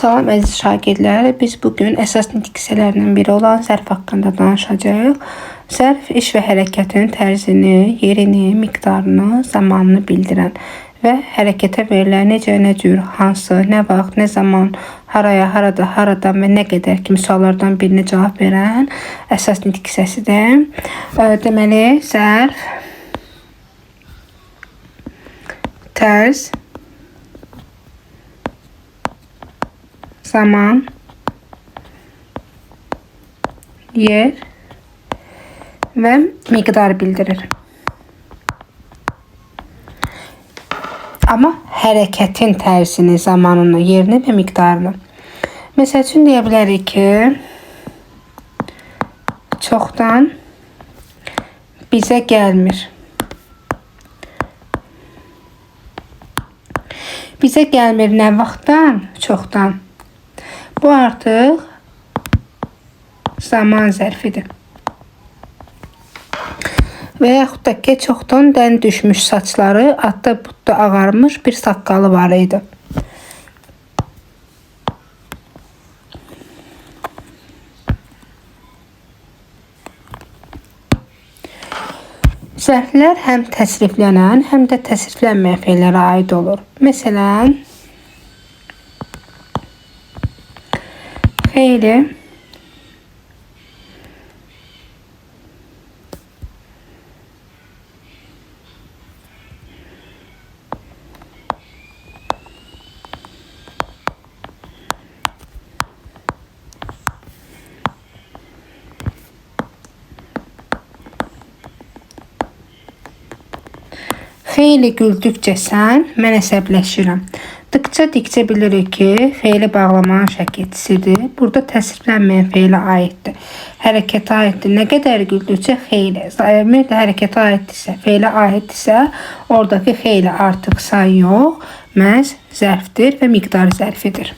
Salam əziz şagirdlər, biz bugün əsas nitq hissələrindən biri olan zərf haqqında danışacağıq. Zərf iş və hərəkətin tərzini, yerini, miqdarını, zamanını bildirən və hərəkətə verilən necə, nə cür, hansı, nə vaxt, nə zaman, haraya, harada, haradan və nə qədər kimi suallardan birinə cavab verən əsas nitq hissəsidir. Deməli, zərf, tərz, zaman, yer və miqdar bildirir. Amma hərəkətin tərzini, zamanını, yerini və miqdarını. Məsəl üçün deyə bilərik ki, çoxdan bizə gəlmir. Bizə gəlmir nə vaxtdan? Çoxdan. Bu artıq zaman zərfidir. Və yaxud da ki, çoxdan dən düşmüş saçları, atda butda ağarmış bir saqqalı var idi. Zərflər həm təsriflənən, həm də təsriflənməyən feillərə aid olur. Məsələn, xeyli xeyli güldükcə sən, mən əsəbləşirəm. Dıqca dikcə bilirik ki, feili bağlamanın şəkilçisidir. Burada təsriflənməyən feilə aiddir. Hərəkətə aiddir. Nə qədər güldükcə xeyli. Ümumiyyətlə hərəkətə aiddirsə, feilə aiddirsə, oradakı xeyli artıq say yox, məhz zərfdir və miqdar zərfidir.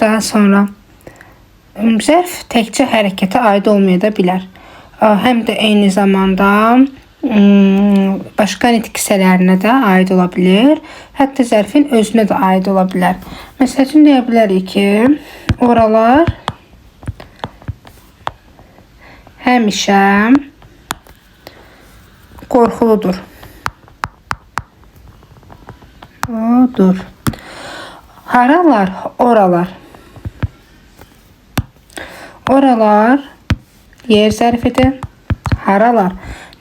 Daha sonra zərf təkcə hərəkətə aid olmaya da bilər. Həm də eyni zamanda başqa nitq hissələrinə də aid ola bilər. Hətta zərfin özünə də aid ola bilər. Məsəl üçün deyə bilərik ki, oralar həmişə qorxuludur. Odur. Haralar? Oralar. Oralar yer zərfidir. Haralar?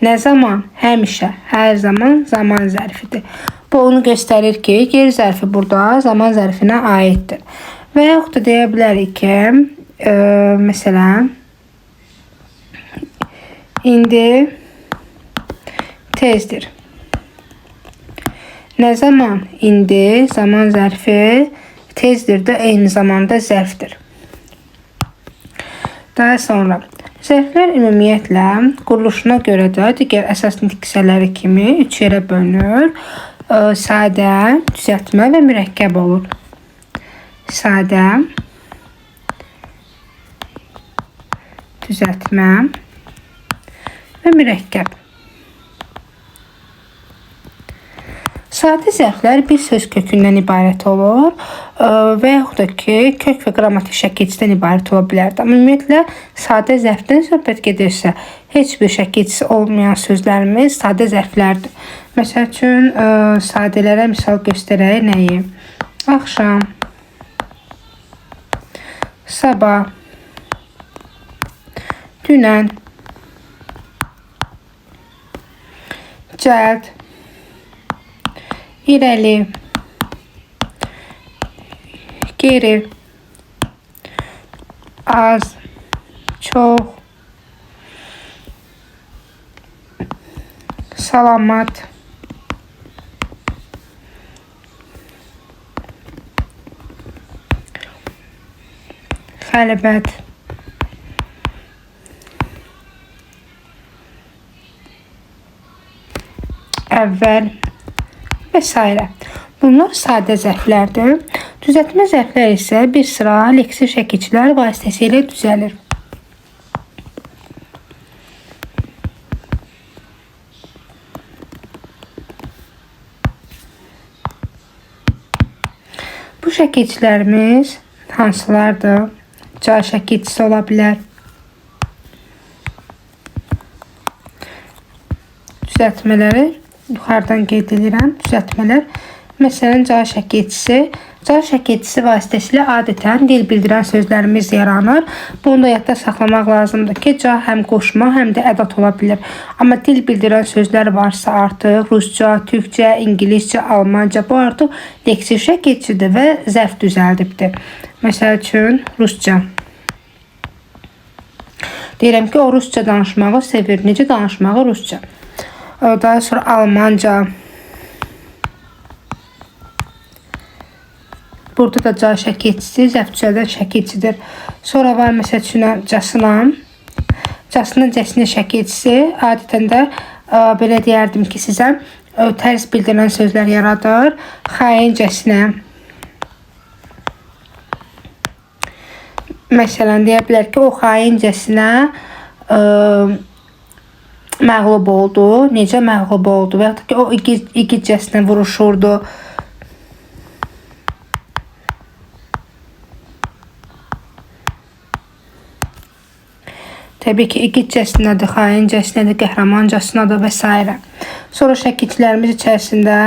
Nə zaman? Həmişə, hər zaman zaman zərfidir. Bu onu göstərir ki, yer zərfi burada zaman zərfinə aiddir. Və yaxud da deyə bilərik ki, məsələn, indi tezdir. Nə zaman? İndi zaman zərfi tezdir də eyni zamanda zərfdir. Daha sonra zərflər ümumiyyətlə quruluşuna görə də digər əsas nitq hissələri kimi üç yerə bölünür. Sadə, düzəltmə və mürəkkəb olur. Sadə, düzəltmə və mürəkkəb. Sadə zərflər bir söz kökündən ibarət olur və yaxud da ki, kök və qrammatik şəkilçidən ibarət ola bilər. Amma ümumiyyətlə, sadə zərfdən söhbət gedirsə, heç bir şəkilçisi olmayan sözlərimiz sadə zərflərdir. Məsəl üçün, sadələrə misal göstərək nəyi? Axşam, sabah, dünən, cəld, irəli, geri, az, çox, salamat, xəlvət, əvvəl və s. Bunlar sadə zərflərdir. Düzəltmə zərflər isə bir sıra leksik şəkilçilər vasitəsilə düzəlir. şəkilçilərimiz hansılardır? Ca şəkilçisi ola bilər. Düzəltmələri yuxarıdan qeyd edirəm. Düzəltmələr. Məsələn, ca şəkilçisi. Ca şəkilçisi vasitəsilə adətən dil bildirən sözlərimiz yaranır. Bunu da yadda saxlamaq lazımdır ki, ca həm qoşma, həm də ədat ola bilər. Amma dil bildirən sözlər varsa artıq rusca, türkcə, ingiliscə, almanca bu artıq leksik şəkilçidir və zərf düzəldibdir. Məsəl üçün, rusca. Deyirəm ki, o rusca danışmağı sevir. Necə danışmağı? Rusca. Daha sonra almanca. Burada da ca şəkilçisi, zərf düzəldən şəkilçidir. Sonra var məsəl üçün casına. Casının cəsinin şəkilçisi adətən də belə deyərdim ki, sizə tərz bildirən sözlər yaradır. Xaincəsinə. Məsələn, deyə bilər ki, o xaincəsinə məğlub oldu. Necə məğlub oldu? Və yaxud da ki, o igidcəsinə vuruşurdu. Təbii ki, igidcəsinədir, xaincəsinədir, qəhrəmancasınadır və s. Sonra şəkilçilərimiz içərisində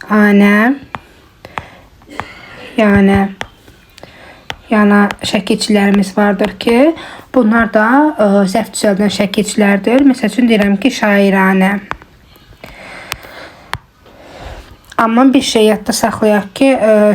anə, yəni, yana şəkilçilərimiz vardır ki, bunlar da zərf düzəldən şəkilçilərdir. Məsəl üçün, deyirəm ki, şairanə. Amma bir şey yadda saxlayaq ki,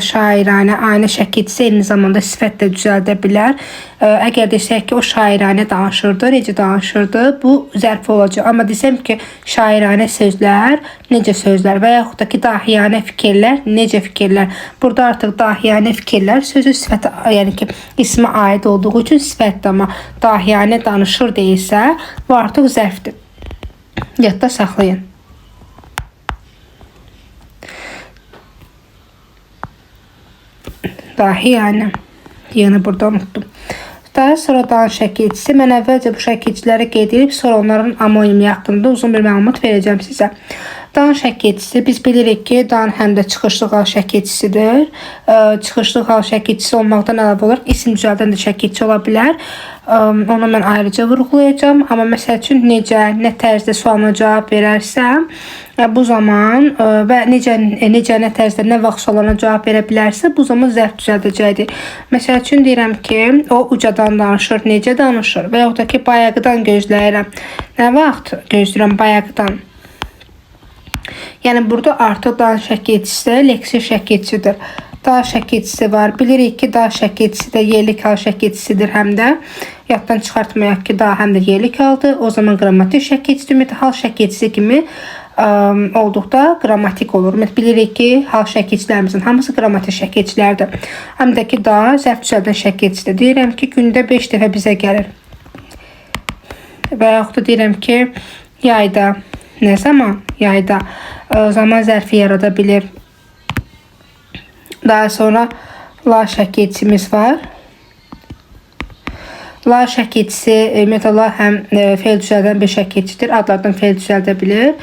şairanə, anə şəkilçisi eyni zamanda sifət də düzəldə bilər. Əgər desək ki, o şairanə danışırdı, necə danışırdı, bu zərf olacaq. Amma desəm ki, şairanə sözlər, necə sözlər və yaxud da ki, dahiyanə fikirlər, necə fikirlər. Burada artıq dahiyanə fikirlər sözü sifətə, yəni ki, ismə aid olduğu üçün sifətdir, amma dahiyanə danışır deyilsə, bu artıq zərfdir. Yadda saxlayın. Dahi yəni. Yəni burada unutdum. Daha sonra dan şəkilçisi. Mən əvvəlcə bu şəkilçiləri qeyd edib, sonra onların amonimi haqqında uzun bir məlumat verəcəm sizə. Dan şəkilçisi, biz bilirik ki, dan həm də çıxışlı hal şəkilçisidir. Çıxışlı hal şəkilçisi olmaqdan əlavə olaraq isim düzəldən də şəkilçi ola bilər. Onu mən ayrıca vurğulayacağam. Amma məsəl üçün necə, nə tərzdə sualına cavab verərsəm, bu zaman və necə, nə tərzdə, nə vaxt sualına cavab verə bilərsə, bu zaman zərf düzəldəcəkdir. Məsəl üçün deyirəm ki, o ucadan danışır, necə danışır və yaxud da ki, bayaqdan gözləyirəm. Nə vaxt gözləyirəm bayaqdan? Yəni burada artıq dan şəkilçisi leksik şəkilçidir. Da şəkilçisi var. Bilirik ki, da şəkilçisi də yerlik hal şəkilçisidir həm də. Yaddan çıxartmayaq ki, da həm də yerlik haldır. O zaman qrammatik şəkilçidir. Ümumiyyətlə, hal şəkilçisi kimi olduqda qrammatik olur. Ümumiyyətlə, bilirik ki, hal şəkilçilərimizin hamısı qrammatik şəkilçilərdir. Həm də ki, da zərf düzəldən şəkilçidir. Deyirəm ki, gündə 5 dəfə bizə gəlir. Və yaxud da deyirəm ki, yayda. Nə zaman? Yayda. Zaman zərfi yarada bilir. Daha sonra la şəkilçimiz var. La şəkilçisi, ümumiyyətlə, la həm feil düzəldən bir şəkilçidir. Adlardan feil düzəldə bilir.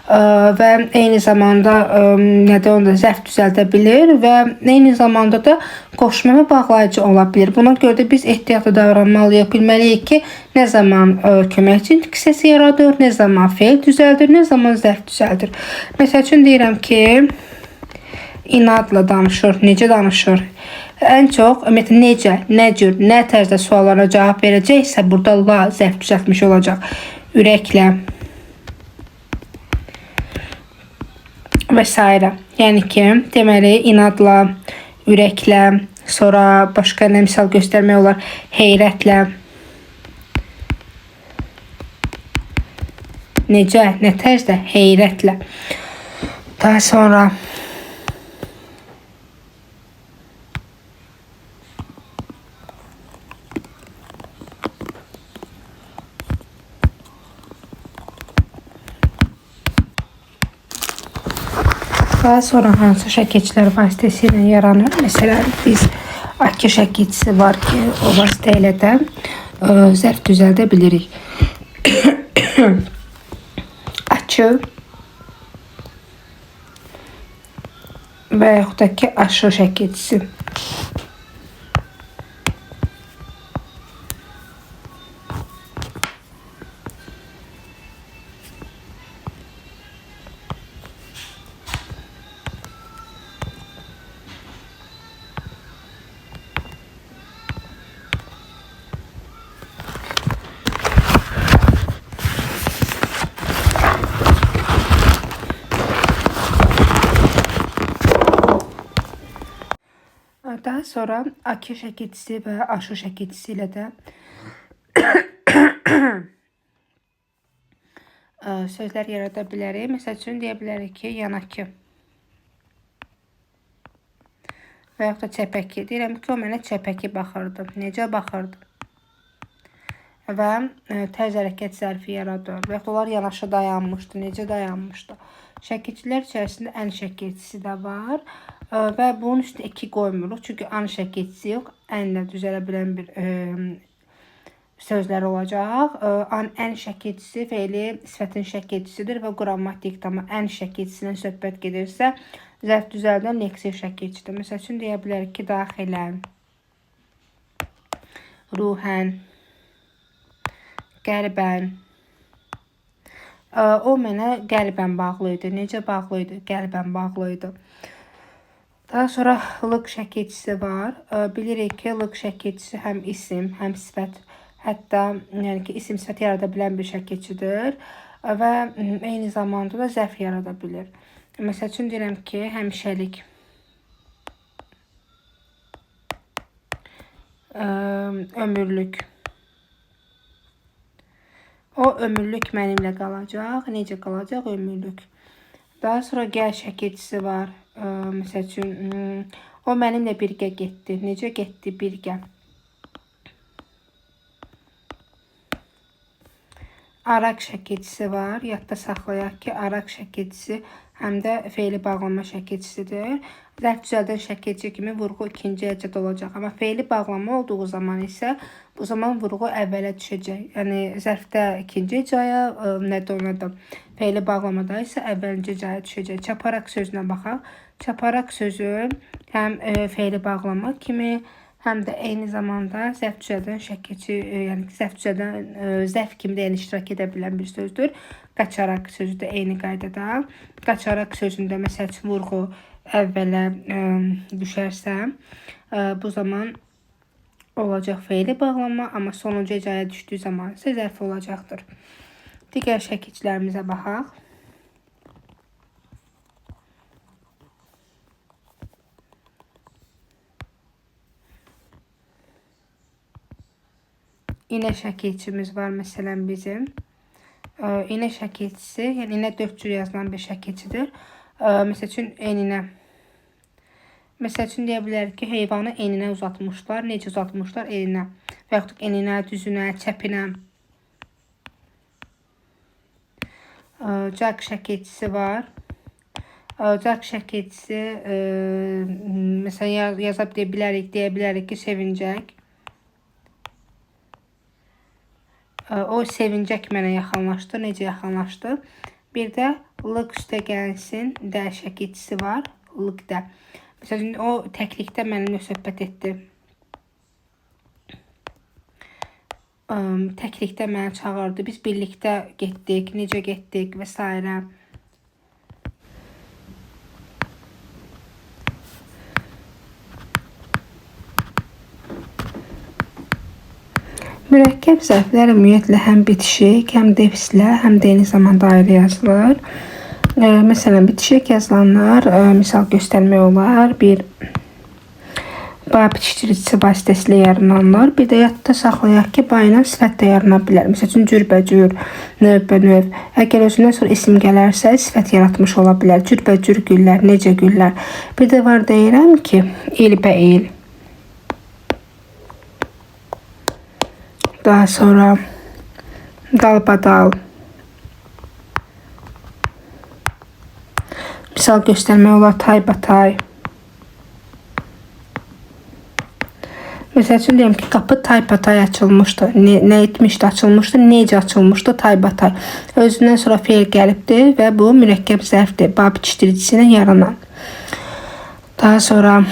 Və eyni zamanda nədə onda zərf düzəldə bilir və eyni zamanda da qoşma və bağlayıcı ola bilir. Buna görə də biz ehtiyatlı davranmalıyıq. Bilməliyik ki, nə zaman köməkçi hissəsi yaradır, nə zaman feil düzəldir, nə zaman zərf düzəldir. Məsəl üçün deyirəm ki, inadla danışır, necə danışır? Ən çox, ümumiyyətlə, necə, nə cür, nə tərzdə suallara cavab verəcəksə, burada la zərf düzəltmiş olacaq. Ürəklə və s. Yəni ki, deməli, inadla, ürəklə, sonra başqa nə misal göstərmək olar? Heyrətlə. Necə, nə tərzdə? Heyrətlə. Daha sonra hansı şəkilçilər vasitəsilə yaranır? Məsələn, biz Akki şəkilçisi var ki, o vasitə ilə də zərf düzəldə bilirik. Açı və yaxud da ki, aşı şəkilçisi. Daha sonra akı şəkilçisi və aşı şəkilçisi ilə də sözlər yarada bilərik. Məsəl üçün deyə bilərik ki, yanakı və yaxud da çəpəki. Deyirəm ki, o mənə çəpəki baxırdı. Necə baxırdı? Və tərz hərəkət zərfi yaradır. Və yaxud onlar yanaşı dayanmışdı. Necə dayanmışdı? Şəkilçilər içərisində ən şəkilçisi də var. Və bunun üstünə 2 qoymuruq. Çünki an şəkilçisi yox, ənlə düzələ bilən bir sözlər olacaq. An ən şəkilçisi feili sifətin şəkilçisidir və qrammatik amma ən şəkilçisindən söhbət gedirsə, zərf düzəldən leksik şəkilçidir. Məsəl üçün deyə bilərik ki, daxilən, ruhən, qəlbən. O mənə qəlbən bağlı idi. Necə bağlı idi? Qəlbən bağlı idi. Daha sonra lıq şəkilçisi var. Bilirik ki, lıq şəkilçisi həm isim, həm sifət, hətta yəni ki, isim sifət yarada bilən bir şəkilçidir və eyni zamanda da zərf yarada bilir. Məsəl üçün deyirəm ki, həmişəlik, ömürlük. O ömürlük mənimlə qalacaq. Necə qalacaq? Ömürlük. Daha sonra gəl şəkilçisi var. Məsəl üçün, o mənimlə birgə getdi. Necə getdi? Birgə. Araq şəkilçisi var. Yadda saxlayaq ki, araq şəkilçisi həm də feili bağlama şəkilçisidir. Zərf düzəldən şəkilçi kimi vurğu ikinci hecədə olacaq. Amma feili bağlama olduğu zaman isə bu zaman vurğu əvvələ düşəcək. Yəni zərfdə ikinci hecaya, nədə ona da feili bağlamada isə əvvəlinci hecaya düşəcək. Çaparaq sözünə baxaq. Çaparaq sözü həm feili bağlama kimi, həm də eyni zamanda zərf düzəldən şəkilçi, yəni zərf düzəldən zərf kimi də yəni iştirak edə bilən bir sözdür. Qaçaraq sözü də eyni qaydada. Qaçaraq sözündə məsəl üçün vurğu əvvələ düşərsə, bu zaman olacaq feili bağlama, amma sonuncu hecaya düşdüyü zaman isə zərf olacaqdır. Digər şəkilçilərimizə baxaq. İnə şəkilçimiz var məsələn bizim. İnə şəkilçisi, yəni inə 4 cür yazılan bir şəkilçidir. Məsəl üçün eninə. Məsəl üçün deyə bilərik ki, heyvanı eninə uzatmışlar. Necə uzatmışlar? Eninə. Və yaxud eninə, düzünə, çəpinə. Caq şəkilçisi var. Caq şəkilçisi, məsələn, yazab deyə bilərik ki, sevincək. O sevincək mənə yaxınlaşdı. Necə yaxınlaşdı? Bir də lıq üstə gəlsin də şəkilçisi var. Lıq də. Məsələn, o təklikdə mənimlə söhbət etdi. Təklikdə məni çağırdı. Biz birlikdə getdik, necə getdik və s. Mürəkkəb zərflər ümumiyyətlə həm bitişik, həm defislə, həm də eyni zamanda ayrı yazılır. Məsələn, bitişik yazılanlar, misal göstərmək olar, bir ba bitişdiricisi vasitəsilə yarananlar, bir də yadda saxlayaq ki, ba ilə sifət də yarana bilər. Məsəl üçün, cürbəcür, növbənöv. Əgər özündən sonra isim gələrsə, sifət yaratmış ola bilər. Cürbəcür güllər, necə güllər. Bir də var deyirəm ki, ilbəil. Daha sonra dalbadal. Misal göstərmək olar taybatay. Məsəl üçün deyim ki, qapı taybatay açılmışdı. Nə etmişdi, açılmışdı, necə açılmışdı, taybatay. Özündən sonra feil gəlibdir və bu mürəkkəb zərfdir. Ba bitişdiricisi ilə yaranan. Daha sonra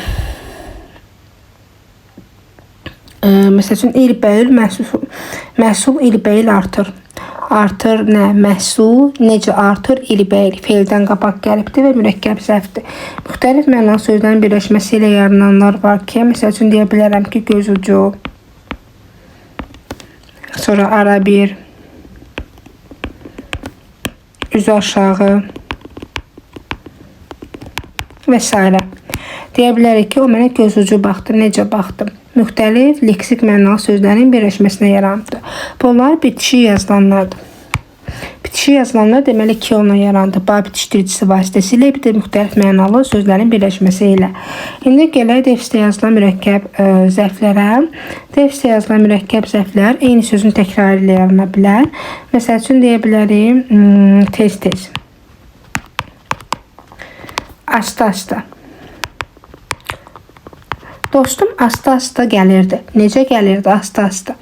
məsəl üçün, ilbəil məhsul ilbəil artır. Artır nə? Məhsul necə artır? İlbəil feildən qabaq gəlibdir və mürəkkəb zərfdir. Müxtəlif mənalı sözlərin birləşməsi ilə yarananlar var ki, məsəl üçün deyə bilərəm ki, göz ucu, sonra ara bir, üzü aşağı və s. Deyə bilərik ki, o mənə göz ucu baxdı. Necə baxdı? Müxtəlif leksik mənalı sözlərin birləşməsinə yaranıbdır. Bunlar bitişik yazılanlardır. Bitişik yazılanlar deməli iki yolla yarandı. Ba bitişdiricisi vasitəsilə, bir də müxtəlif mənalı sözlərin birləşməsi ilə. İndi gələk defisdə yazılan mürəkkəb zərflərə. Defisdə yazılan mürəkkəb zərflər eyni sözün təkrarı ilə yarana bilər. Məsəl üçün deyə bilərik tez-tez, asta-asta. Dostum asta-asta gəlirdi. Necə gəlirdi? Asta-asta.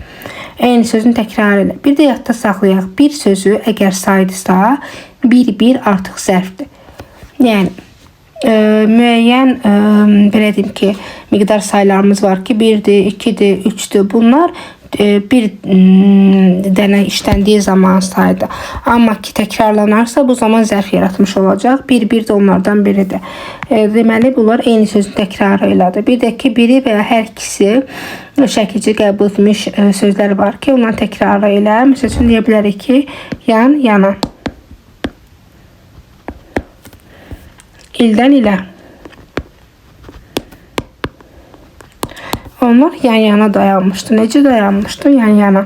Eyni sözün təkrarı ilə. Bir də yadda saxlayaq. Bir sözü əgər saydısa, bir-bir artıq zərfdir. Yəni, müəyyən, belə deyim ki, miqdar saylarımız var ki, 1-dir, 2-dir, 3-dür. Bunlar bir dənə işləndiyi zaman saydı. Amma ki, təkrarlanarsa, bu zaman zərf yaratmış olacaq. Bir-bir də onlardan biridir. Deməli, bunlar eyni sözün təkrarı ilədir. Bir də ki, biri və ya hər ikisi şəkilci qəbul etmiş sözlər var ki, onların təkrarı ilə. Məsəl üçün, deyə bilərik ki, yan yana. İldən ilə. Onlar yan-yana dayanmışdı. Necə dayanmışdı? Yan-yana.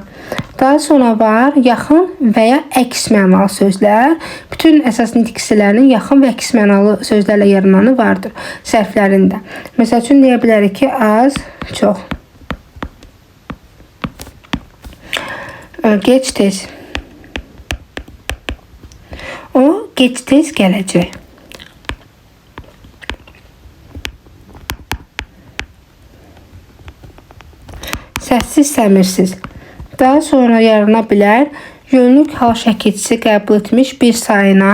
Daha sonra var yaxın və ya əks mənalı sözlər. Bütün əsas nitq hissələrinin yaxın və əks mənalı sözlərlə yarananı vardır sərflərində. Məsəl üçün, deyə bilərik ki, az, çox. Geç, tez. O, geç, tez gələcək. Səssiz, səmirsiz. Daha sonra yarana bilər. Yönlük hal şəkilçisi qəbul etmiş bir sayına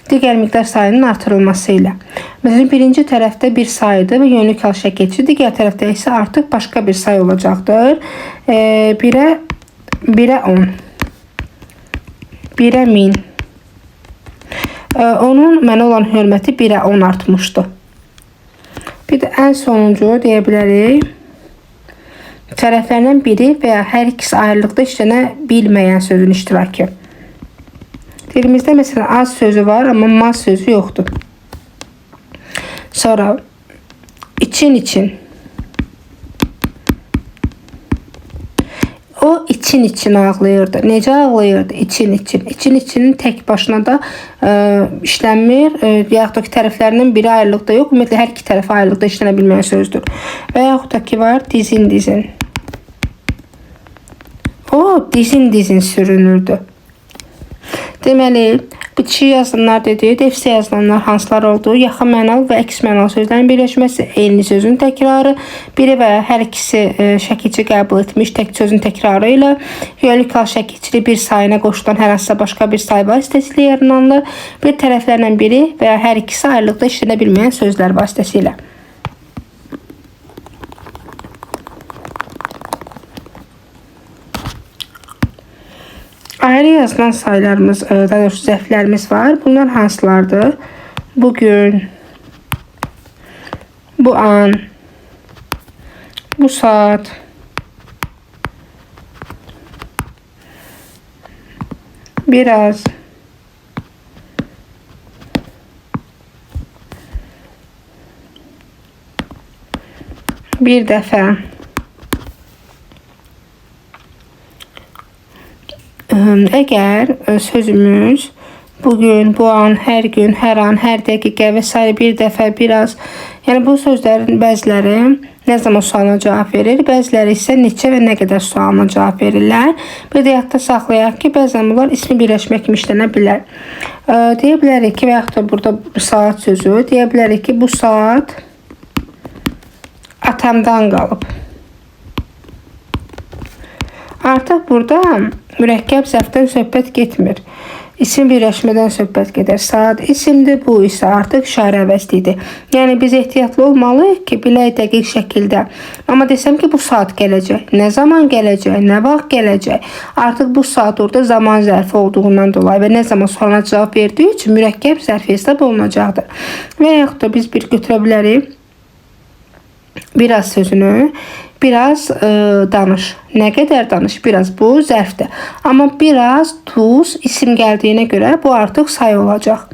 digər miqdar sayının artırılması ilə. Məsələn, birinci tərəfdə bir sayıdır və yönlük hal şəkilçisi, digər tərəfdə isə artıq başqa bir say olacaqdır. 1-ə 10, 1-ə 1000. Onun mənə olan hörməti 1-ə 10 artmışdı. Bir də ən sonuncu deyə bilərik. Tərəflərdən biri və ya hər ikisi ayrılıqda işlənə bilməyən sözün iştirakı. Dilimizdə məsələn az sözü var, amma maz sözü yoxdur. Sonra için için. O için için ağlayırdı. Necə ağlayırdı? İçin için. İçin içinin tək başına da işlənmir. Yaxud da ki, tərəflərindən biri ayrılıqda yox. Ümumiyyətlə, hər iki tərəf ayrılıqda işlənə bilməyən sözdür. Və yaxud da ki var dizin dizin. O dizin dizin sürünürdü. Deməli, bitişik yazılanlar dedi, defisdə yazılanlar hansılar oldu? Yaxın mənalı və əks mənalı sözlərin birləşməsi, eyni sözün təkrarı, biri və ya hər ikisi şəkilçi qəbul etmiş tək sözün təkrarı ilə, yönlük hal şəkilçili bir sayına qoşulan hər hansısa başqa bir say vasitəsilə yarananlar, bir tərəflərlə biri və ya hər ikisi ayrılıqda işlənə bilməyən sözlər vasitəsilə. Ayrı yazılan saylarımız, daha doğrusu zərflərimiz var. Bunlar hansılardır? Bugün, bu an, bu saat, biraz, bir dəfə. Əgər sözümüz bugün, bu an, hər gün, hər an, hər dəqiqə və s. bir dəfə, biraz, yəni bu sözlərin bəziləri nə zaman sualına cavab verir, bəziləri isə neçə və nə qədər sualına cavab verirlər. Bir də yadda saxlayaq ki, bəzən bunlar ismi birləşmə kimi işlənə bilər. Deyə bilərik ki, və yaxud da burada saat sözü, deyə bilərik ki, bu saat atamdan qalıb. Artıq burada mürəkkəb zərfdən söhbət getmir. İsim birləşmədən söhbət gedər. Saat isimdir, bu isə artıq işarə əvəzlidir. Yəni biz ehtiyatlı olmalıyıq ki, bilək dəqiq şəkildə. Amma desəm ki, bu saat gələcək. Nə zaman gələcək, nə vaxt gələcək? Artıq bu saat orada zaman zərfi olduğundan dolayı və nə zaman sualına cavab verdiyi üçün mürəkkəb zərf hesab olunacaqdır. Və yaxud da biz bir götürə bilərik biraz sözünü. Biraz danış. Nə qədər danış? Biraz bu zərfdir. Amma biraz tuz isim gəldiyinə görə bu artıq say olacaq.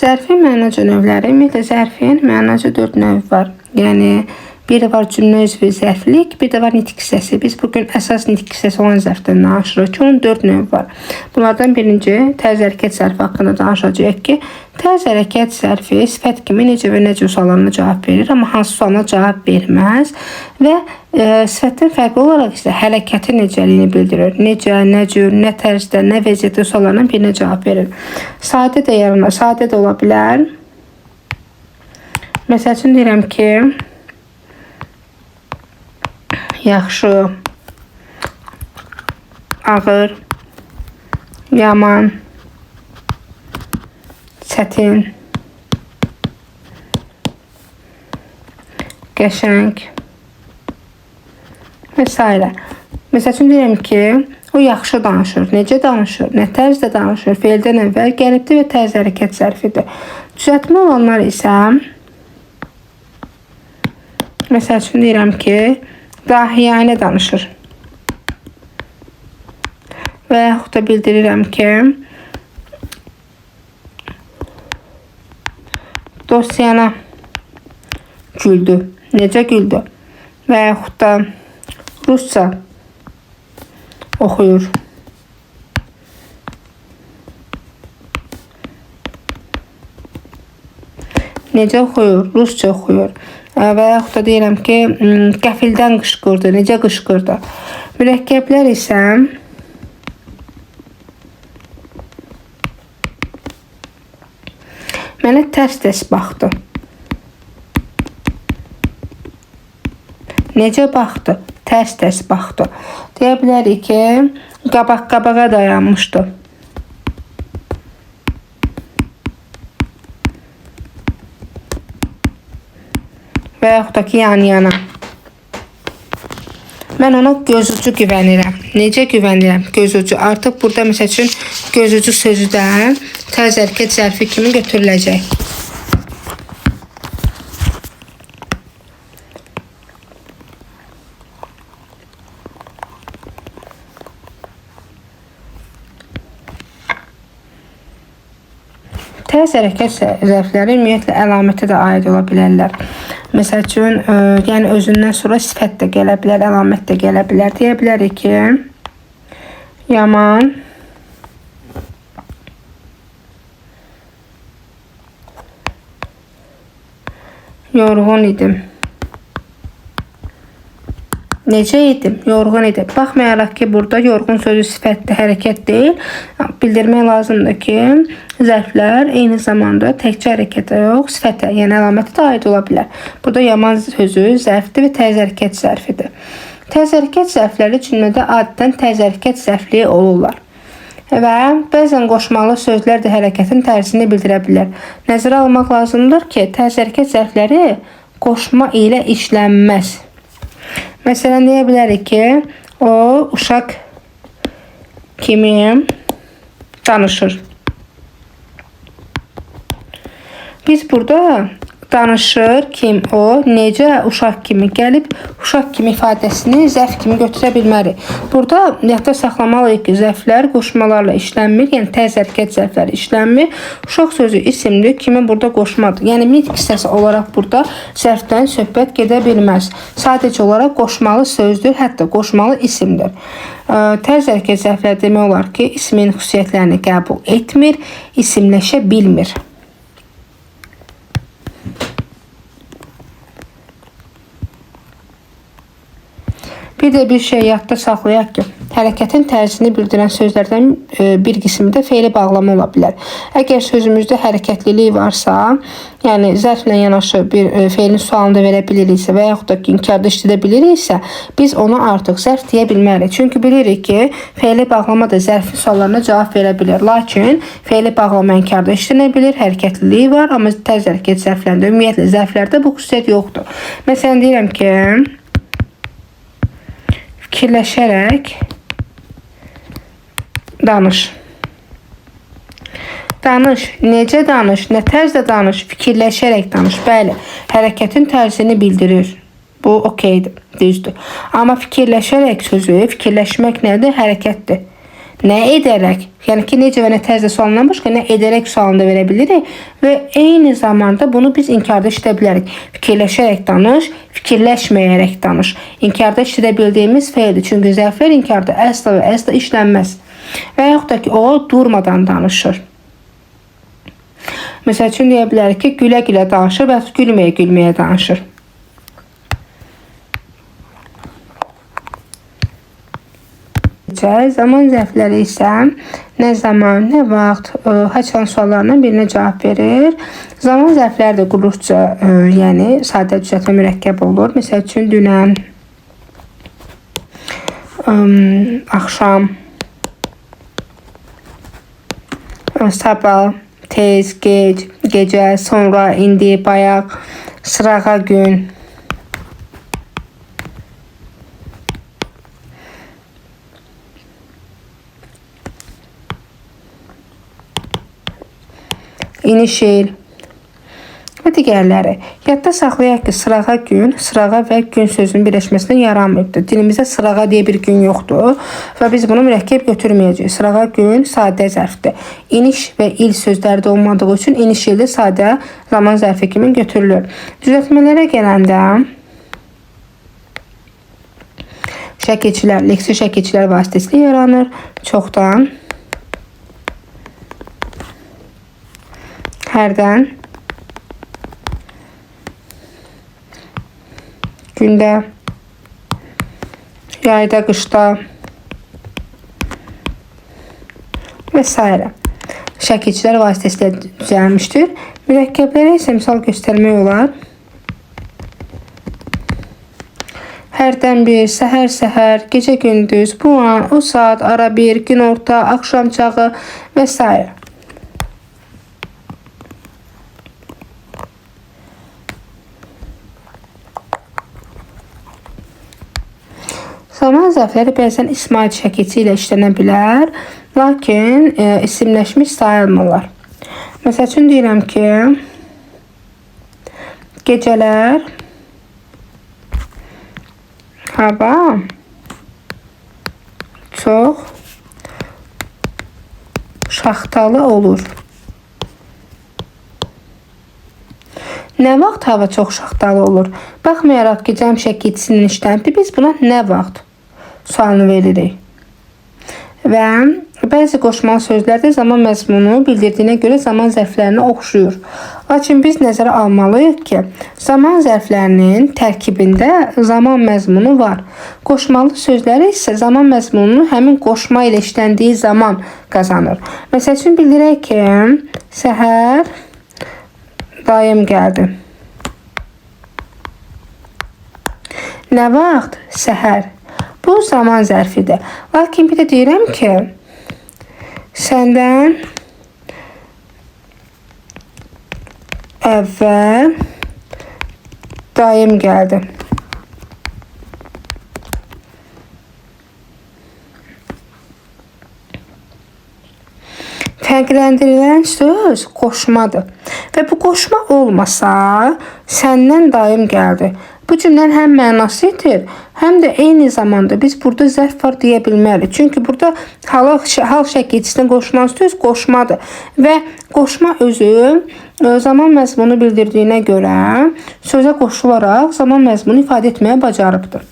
Zərfin mənaca növləri, ümumiyyətlə zərfin mənaca 4 növü var. Yəni biri var cümlə üzvü zərflik, bir də var nitq hissəsi. Biz bugün əsas nitq hissəsi olan zərfdən danışırıq ki, onun 4 növü var. Bunlardan birinci tərz hərəkət zərfi haqqında danışacağıq ki, tərz hərəkət zərfi sifət kimi necə və necə suallarına cavab verir, amma hansı sualına cavab verməz və sifətdən fərqli olaraq isə hərəkətin necəliyini bildirir. Necə, nə cür, nə tərzdə, nə vəziyyətdə suallarından birinə cavab verir. Sadə də yaranır, sadə də ola bilər. Məsəl üçün deyirəm ki, yaxşı, ağır, yaman, çətin, qəşəng və s. Məsəl üçün deyirəm ki, o yaxşı danışır. Necə danışır? Nə tərzdə danışır? Feildən əvvəl gəlibdir və tərz hərəkət zərfidir. Düzəltmə olanlar isə məsəl üçün deyirəm ki, dahiyanə danışır. Və yaxud da bildirirəm ki, dosyana güldü. Necə güldü? Və yaxud da rusca oxuyur. Necə oxuyur? Rusca oxuyur. Və yaxud da deyirəm ki, qəfildən qışqırdı. Necə qışqırdı? Mürəkkəblər isə mənə tərs-tərs baxdı. Necə baxdı? Tərs-tərs baxdı. Deyə bilərik ki, qabaq-qabağa dayanmışdı. Və yaxud da ki, yan-yana. Mən ona gözucu güvənirəm. Necə güvənirəm? Gözucu. Artıq burada məsəl üçün gözucu sözü də tərz hərəkət zərfi kimi götürüləcək. Tərz hərəkət zərfləri ümumiyyətlə əlamətə də aid ola bilərlər. Məsəl üçün, yəni özündən sonra sifət də gələ bilər, əlamət də gələ bilər. Deyə bilərik ki, yaman, yorğun idim. Necə idim? Yorğun idim. Baxmayaraq ki, burada yorğun sözü sifətdir, hərəkət deyil. Bildirmək lazımdır ki, zərflər eyni zamanda təkcə hərəkətə yox, sifətə, yəni əlamətə də aid ola bilər. Burada yaman sözü zərfdir və tərz hərəkət zərfidir. Tərz hərəkət zərfləri cümlədə adətən tərz hərəkət zərfliyi olurlar. Və bəzən qoşmalı sözlər də hərəkətin tərzini bildirə bilər. Nəzərə almaq lazımdır ki, tərz hərəkət zərfləri qoşma ilə işlənməz. Məsələn, deyə bilərik ki, o uşaq kimi danışır. Biz burada danışır kim o, necə uşaq kimi gəlib, uşaq kimi ifadəsini zərf kimi götürə bilmərik. Burada yadda saxlamalıyıq ki, zərflər qoşmalarla işlənmir, yəni tərz hərəkət zərfləri işlənmir. Uşaq sözü isimdir, kimi burada qoşmadır. Yəni nitq hissəsi olaraq burada zərfdən söhbət gedə bilməz. Sadəcə olaraq qoşmalı sözdür, hətta qoşmalı isimdir. Tərz hərəkət zərfləri demək olar ki, ismin xüsusiyyətlərini qəbul etmir, isimləşə bilmir. Bir də bir şey yadda saxlayaq ki, hərəkətin tərzini bildirən sözlərdən bir qismi də feili bağlama ola bilər. Əgər sözümüzdə hərəkətlilik varsa, yəni zərflə yanaşı bir feilin sualını da verə biliriksə və yaxud da ki, inkarda işlədə biliriksə, biz ona artıq zərf deyə bilmərik. Çünki bilirik ki, feili bağlama da zərfin suallarına cavab verə bilər. Lakin feili bağlama inkarda işlənə bilir, hərəkətliliyi var, amma tərz hərəkət zərflərində, ümumiyyətlə zərflərdə bu xüsusiyyət yoxdur. Məsələn, deyirəm ki, fikirləşərək danış. Danış, necə danış, nə tərzdə danış, fikirləşərək danış. Bəli, hərəkətin tərzini bildirir. Bu okeydir, düzdür. Amma fikirləşərək sözü, fikirləşmək nədir? Hərəkətdir. Nə edərək? Yəni ki, necə və nə tərzdə sualından başqa nə edərək sualını da verə bilirik və eyni zamanda bunu biz inkarda işlədə bilərik. Fikirləşərək danış, fikirləşməyərək danış. İnkarda işlədə bildiyimiz feildir. Çünki zərflər inkarda əsla və əsla işlənməz. Və yaxud da ki, o durmadan danışır. Məsəl üçün deyə bilərik ki, gülə-gülə danışır və yaxud gülməyə-gülməyə danışır. Zaman zərfləri isə nə zaman, nə vaxt, haçan suallarından birinə cavab verir. Zaman zərfləri də quruluşca, yəni sadə düzəltmə mürəkkəb olur. Məsəl üçün dünən, axşam, sabah, tez, gec, gecə, sonra, indi, bayaq, sırağa gün. İniş il və digərləri. Yadda saxlayaq ki, sırağa gün, sırağa və gün sözünün birləşməsindən yaranmayıbdır. Dilimizdə sırağa deyə bir gün yoxdur və biz bunu mürəkkəb götürməyəcəyik. Sırağa gün sadə zərfdir. İniş və il sözləri də olmadığı üçün iniş ildə sadə zaman zərfi kimi götürülür. Düzəltmələrə gələndə şəkilçilər, leksik şəkilçilər vasitəsilə yaranır. Çoxdan, hərdən, gündə, yayda, qışda və s. Şəkilçilər vasitəsilə düzəlmişdir. Mürəkkəblərə isə misal göstərmək olar. Hərdən bir, səhər-səhər, gecə-gündüz, bu an, o saat, ara bir, günorta, axşam çağı və s. Zaman zərfləri bəzən İsmail şəkilçi ilə işlənə bilər, lakin isimləşmiş sayılmırlar. Məsəl üçün deyirəm ki, gecələr hava çox şaxtalı olur. Nə vaxt hava çox şaxtalı olur? Baxmayaraq ki, cəm şəkilçisinin işlənibdir, biz buna nə vaxt sualını veririk. Və bəzi qoşmalı sözlərdə zaman məzmunu bildirdiyinə görə zaman zərflərinə oxşuyur. Lakin biz nəzərə almalıyıq ki, zaman zərflərinin tərkibində zaman məzmunu var. Qoşmalı sözləri isə zaman məzmununu həmin qoşma ilə işləndiyi zaman qazanır. Məsəl üçün bildirək ki, səhər dayım gəldi. Nə vaxt? Səhər. Bu zaman zərfidir. Lakin bir də deyirəm ki, səndən əvvəl dayım gəldi. Fərqləndirilən söz qoşmadır. Və bu qoşma olmasa, səndən dayım gəldi. Bu cümlənin həm mənası itir, həm də eyni zamanda biz burada zərf var deyə bilmərik. Çünki burada hal şəkilçisinə qoşulan söz qoşmadır. Və qoşma özü zaman məzmunu bildirdiyinə görə sözə qoşularaq zaman məzmunu ifadə etməyə bacarıbdır.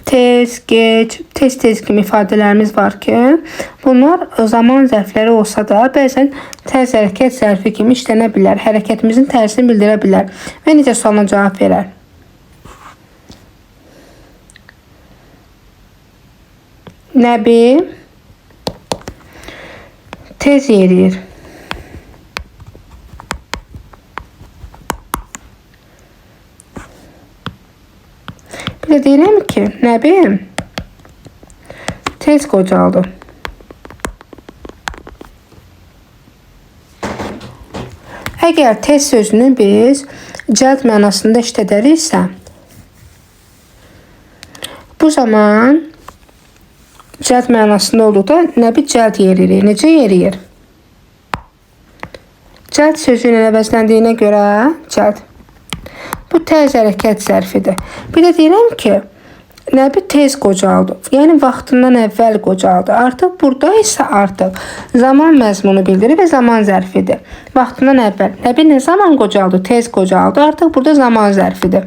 Tez, gec, tez-tez kimi ifadələrimiz var ki, bunlar zaman zərfləri olsa da bəzən tərz hərəkət zərfi kimi işlənə bilər, hərəkətimizin tərzini bildirə bilər və necə sualına cavab verər. Nəbi tez yeriyir. Bir də deyirəm ki, Nəbi tez qocaldı. Əgər tez sözünü biz cəld mənasında işlədəriksə, Bu zaman cəld mənasında olduqda Nəbi cəld yeriyir. Necə yeriyir? Cəld sözü ilə əvəzləndiyinə görə cəld. Bu tərz hərəkət zərfidir. Bir də deyirəm ki, Nəbi tez qocaldı. Yəni vaxtından əvvəl qocaldı. Artıq burada isə artıq zaman məzmunu bildirir və zaman zərfidir. Vaxtından əvvəl. Nəbi nə zaman qocaldı? Tez qocaldı. Artıq burada zaman zərfidir.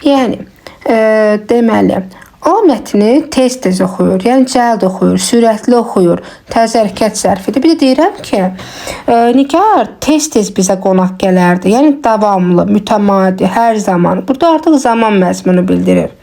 Yəni deməli, o mətni tez-tez oxuyur, yəni cəld oxuyur, sürətli oxuyur, tərz hərəkət zərfidir. Bir də deyirəm ki, Nigar tez-tez bizə qonaq gələrdi, yəni davamlı, mütəmadi, hər zaman. Burada artıq zaman məzmunu bildirir.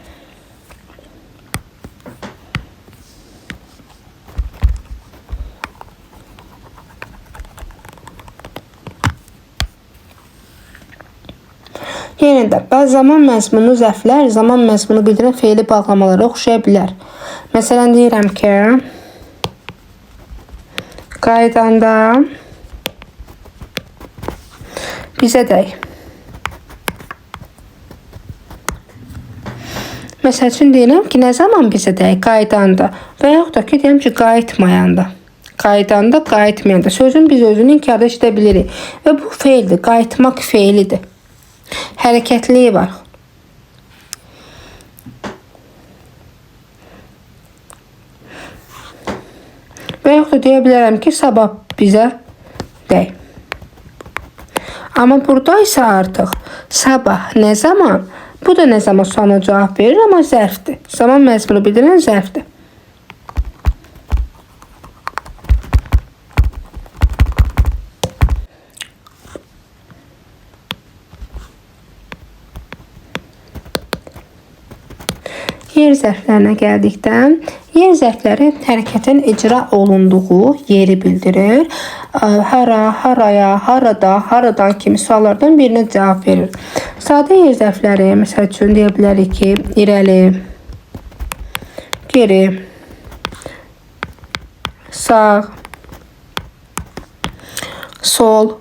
Yenə də bəzi zaman məzmunlu zərflər zaman məzmunu bildirən feili bağlamalara oxşaya bilər. Məsələn, deyirəm ki, qaydanda bizə dək. Məsəl üçün deyirəm ki, nə zaman bizə dək? Qaydanda və yaxud da ki, deyirəm ki, qayıtmayanda. Qaydanda, qayıtmayanda. Sözün biz özünü inkarda işlədə bilirik. Və bu feildir, qayıtmaq feilidir. Hərəkətliyi var. Və yaxud da deyə bilərəm ki, sabah bizə dəy. Amma burada isə artıq sabah nə zaman? Bu da nə zaman sualına cavab verir, amma zərfdir. Zaman məzmunu bildirən zərfdir. Yer zərflərinə gəldikdə, yer zərfləri hərəkətin icra olunduğu yeri bildirir. Hara, haraya, harada, haradan kimi suallardan birinə cavab verir. Sadə yer zərfləri, məsəl üçün deyə bilərik ki, irəli, geri, sağ, sol,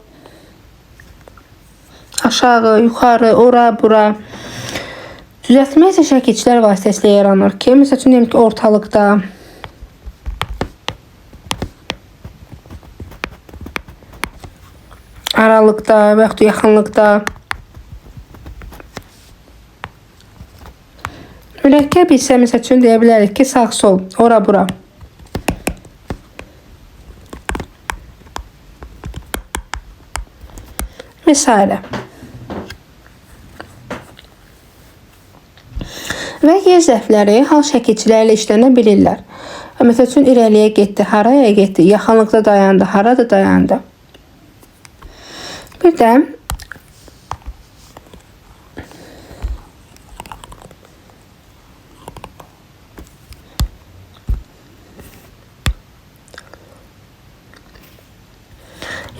aşağı, yuxarı, ora, bura. Düzəltmə isə şəkilçilər vasitəsilə yaranır ki, məsəl üçün deyim ki, ortalıqda, aralıqda və yaxud da yaxınlıqda. Mürəkkəb isə məsəl üçün deyə bilərik ki, sağ, sol, ora, bura. Və s. Və yer zərfləri hal şəkilçiləri ilə işlənə bilirlər. Məsəl üçün, irəliyə getdi, haraya getdi, yaxınlıqda dayandı, harada dayandı. Bir də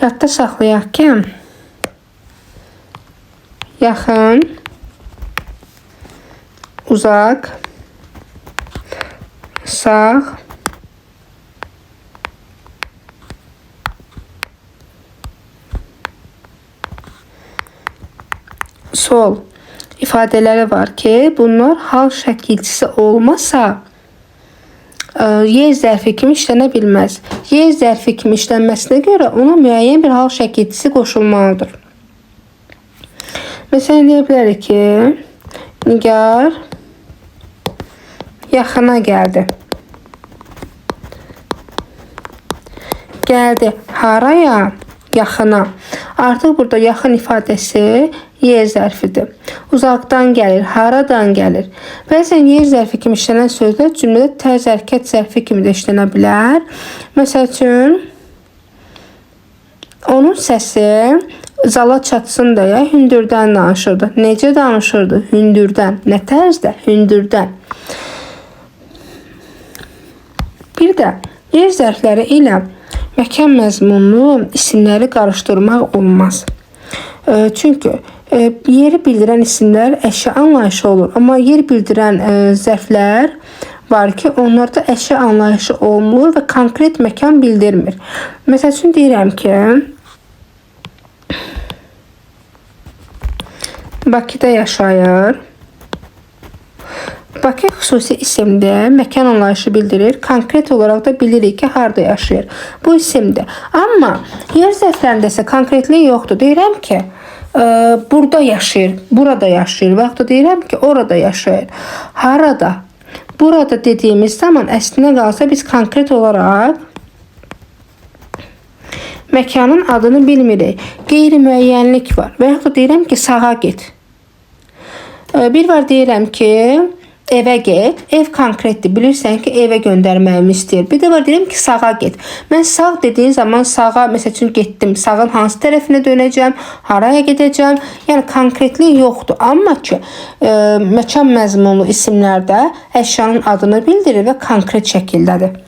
yadda saxlayaq ki, yaxın, uzaq, sağ, sol ifadələri var ki, bunlar hal şəkilçisi olmasa yer zərfi kimi işlənə bilməz. Yer zərfi kimi işlənməsinə görə ona müəyyən bir hal şəkilçisi qoşulmalıdır. Məsələn, deyə bilərik ki, Nigar yaxına gəldi. Gəldi haraya? Yaxına. Artıq burada yaxın ifadəsi yer zərfidir. Uzaqdan gəlir, haradan gəlir? Bəzən yer zərfi kimi işlənən sözlər cümlədə tərz hərəkət zərfi kimi də işlənə bilər. Məsəl üçün, onun səsi zala çatsın deyə hündürdən danışırdı. Necə danışırdı? Hündürdən. Nə tərzdə? Hündürdən. Bir də yer zərfləri ilə məkan məzmunlu isimləri qarışdırmaq olmaz. Çünki yeri bildirən isimlər əşya anlayışı olur. Amma yer bildirən zərflər var ki, onlarda əşya anlayışı olmur və konkret məkan bildirmir. Məsəl üçün deyirəm ki, Bakıda yaşayır. Bakı xüsusi isimdir, məkan anlayışı bildirir. Konkret olaraq da bilirik ki, harda yaşayır. Bu isimdir. Amma yer zərflərində isə konkretlik yoxdur. Deyirəm ki, burada yaşayır, burada yaşayır və yaxud da deyirəm ki, orada yaşayır. Harada? Burada dediyimiz zaman əslinə qalsa biz konkret olaraq məkanın adını bilmirik. Qeyri-müəyyənlik var. Və yaxud da deyirəm ki, sağa get. Bir var deyirəm ki, evə get. Ev konkretdir. Bilirsən ki, evə göndərməyimi istəyir. Bir də var deyirəm ki, sağa get. Mən sağ dediyin zaman sağa, məsəl üçün getdim. Sağın hansı tərəfinə dönəcəm, haraya gedəcəm? Yəni konkretlik yoxdur. Amma ki, məkan məzmunlu isimlərdə əşyanın adını bildirir və konkret şəkildədir.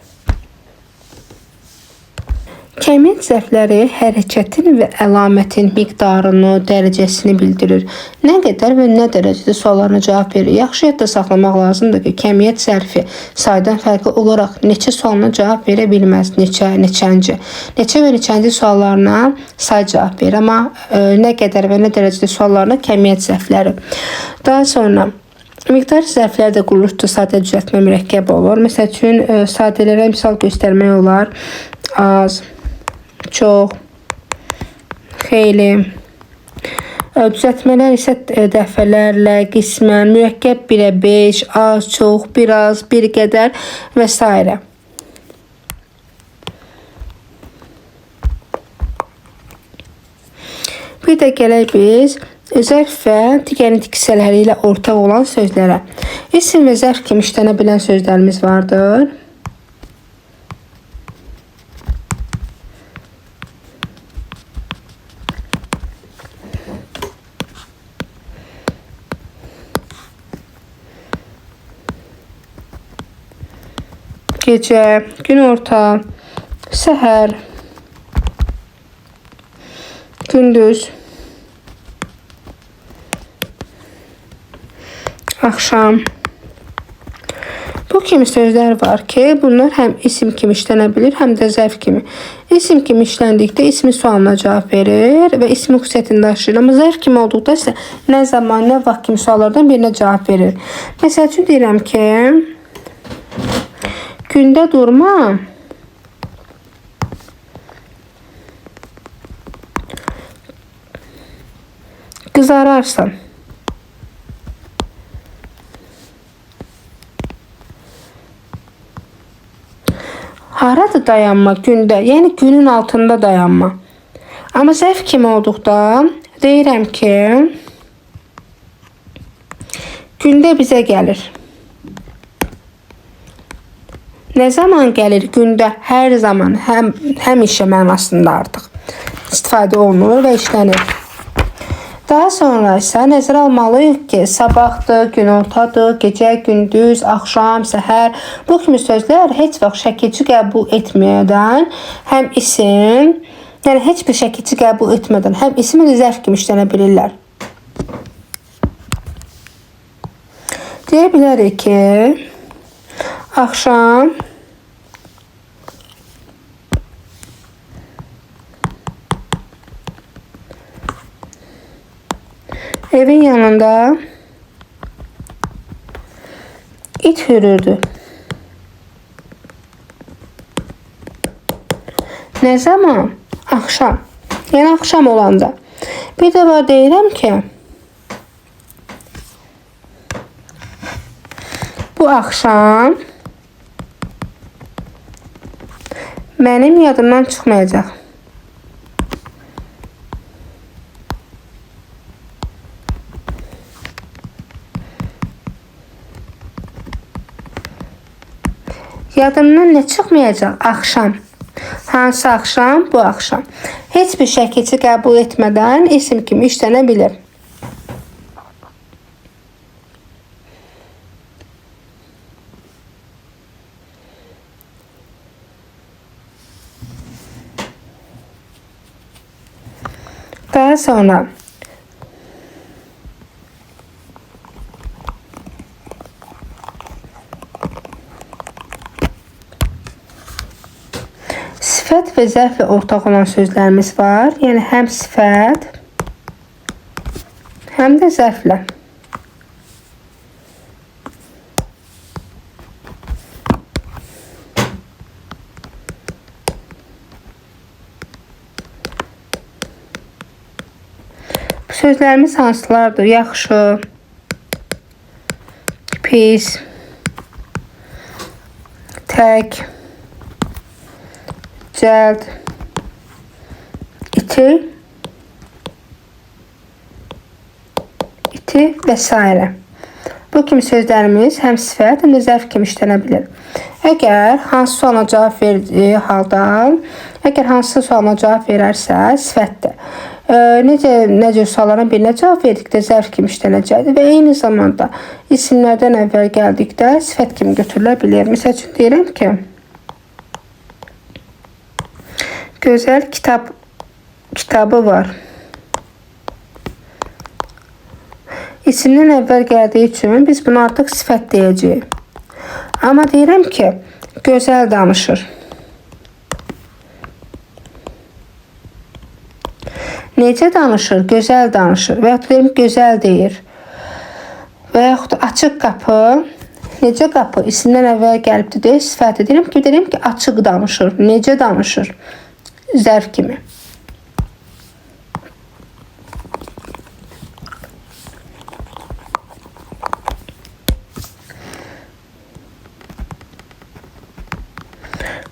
Kəmiyyət zərfləri hərəkətin və əlamətin miqdarını, dərəcəsini bildirir. Nə qədər və nə dərəcədə suallarına cavab verir. Yaxşı yadda saxlamaq lazımdır ki, kəmiyyət zərfi saydan fərqli olaraq neçə sualına cavab verə bilməz. Neçə, neçənci. Neçə və neçənci suallarına say cavab verir. Amma nə qədər və nə dərəcədə suallarına kəmiyyət zərfləri. Daha sonra miqdar zərfləri də quruluşda sadə düzəltmə mürəkkəb olur. Məsəl üçün, sadələrə misal göstərmək olar. Az, çox, xeyli. Düzəltmələr isə dəfələrlə, qismən, mürəkkəb 1-ə 5, az, çox, biraz, bir qədər və s. Bir də gələk biz zərf və digər nitq hissələri ilə ortaq olan sözlərə. İsim və zərf kimi işlənə bilən sözlərimiz vardır. Gecə, günorta, səhər, gündüz, axşam. Bu kimi sözlər var ki, bunlar həm isim kimi işlənə bilir, həm də zərf kimi. İsim kimi işləndikdə ismi sualına cavab verir və ismi xüsusiyyətini daşıyır. Amma zərf kimi olduqda isə nə zaman, nə vaxt kimi suallardan birinə cavab verir. Məsəl üçün deyirəm ki, gündə durma, qızararsan. Harada dayanma gündə, yəni günün altında dayanma. Amma zərf kimi olduqda deyirəm ki, gündə bizə gəlir. Nə zaman gəlir? Gündə, hər zaman, həmişə mənasında artıq istifadə olunur və işlənir. Daha sonra isə nəzərə almalıyıq ki, sabahdır, günortadır, gecə, gündüz, axşam, səhər. Bu kimi sözlər heç vaxt şəkilçi qəbul etmədən həm isim, yəni heç bir şəkilçi qəbul etmədən həm isim, həm də zərf kimi işlənə bilirlər. Deyə bilərik ki, axşam evin yanında it hürürdü. Nə zaman? Axşam. Yəni axşam olanda. Bir də var deyirəm ki, bu axşam mənim yadımdan çıxmayacaq. Yadımdan nə çıxmayacaq? Axşam. Hansı axşam? Bu axşam. Heç bir şəkilçi qəbul etmədən isim kimi işlənə bilir. Daha sonra sifət və zərflə ortaq olan sözlərimiz var. Yəni həm sifət, həm də zərflə. Sözlərimiz hansılardır? Yaxşı, pis, tək, cəld, iti, iti və s. Bu kimi sözlərimiz həm sifət, həm də zərf kimi işlənə bilər. Əgər hansı sualına cavab verdiyi halda, əgər hansı sualına cavab verərsə, sifətdir. Necə cür sualların birinə cavab verdikdə zərf kimi işlənəcəkdir və eyni zamanda isimlərdən əvvəl gəldikdə sifət kimi götürülə bilər. Məsəl üçün deyirəm ki, gözəl kitabı var. İsimdən əvvəl gəldiyi üçün biz bunu artıq sifət deyəcəyik. Amma deyirəm ki, gözəl danışır. Necə danışır? Gözəl danışır. Və yaxud deyirəm, gözəl deyir. Və yaxud açıq qapı. Necə qapı? İsimdən əvvəl gəlibdir deyə sifəti. Deyirəm ki, açıq danışır. Necə danışır? Zərf kimi.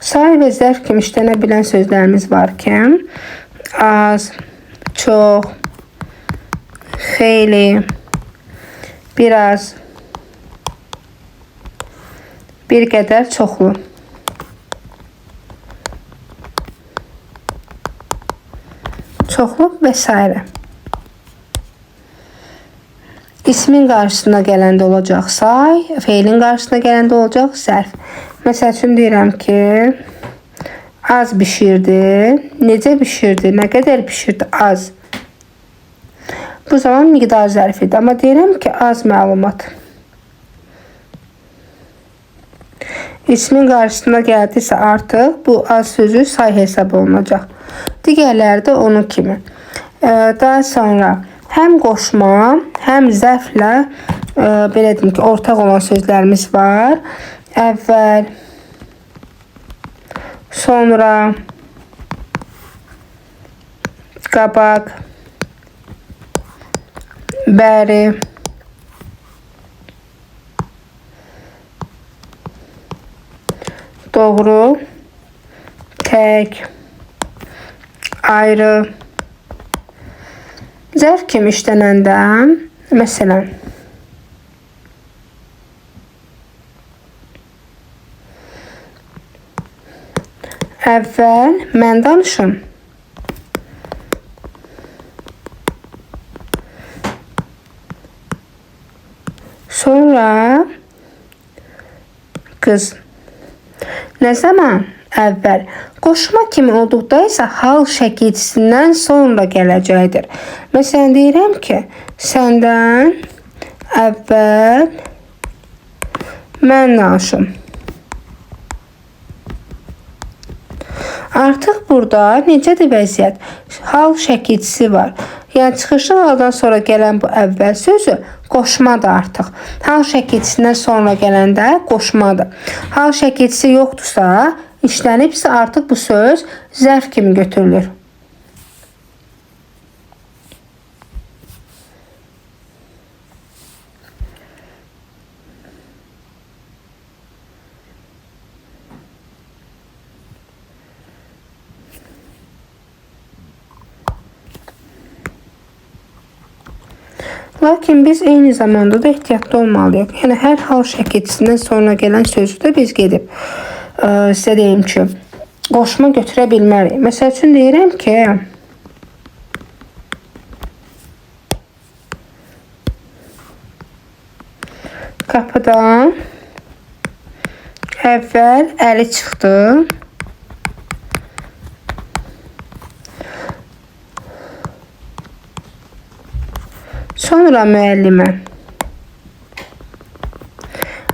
Say və zərf kimi işlənə bilən sözlərimiz var ki, az, çox, xeyli, biraz, bir qədər, çoxlu. Çoxlu və s. İsmin qarşısına gələndə olacaq say, feilin qarşısına gələndə olacaq zərf. Məsəl üçün deyirəm ki, az bişirdi. Necə bişirdi? Nə qədər bişirdi? Az. Bu zaman miqdar zərfidir. Amma deyirəm ki, az məlumat. İsmin qarşısına gəldisə artıq bu az sözü say hesab olunacaq. Digərləri də onun kimi. Daha sonra həm qoşma, həm zərflə belə deyim ki, ortaq olan sözlərimiz var. Əvvəl, sonra, qabaq, bəri, doğru, tək, ayrı. Zərf kimi işlənəndə, məsələn, əvvəl mən danışım. Sonra qız. Nə zaman? Əvvəl. Qoşma kimi olduqda isə hal şəkilçisindən sonra gələcəkdir. Məsələn, deyirəm ki, səndən əvvəl mən danışım. Artıq burada necədir vəziyyət? Hal şəkilçisi var. Yəni, çıxışlı haldan sonra gələn bu əvvəl sözü qoşmadır artıq. Hal şəkilçisindən sonra gələndə qoşmadır. Hal şəkilçisi yoxdursa, işlənibsə artıq bu söz zərf kimi götürülür. Lakin biz eyni zamanda da ehtiyatlı olmalıyıq. Yəni, hər hal şəkilçisindən sonra gələn sözü də biz gedib sizə deyim ki, qoşma götürə bilmərik. Məsəl üçün deyirəm ki, qapıdan əvvəl əli çıxdı. Sonra müəllimə.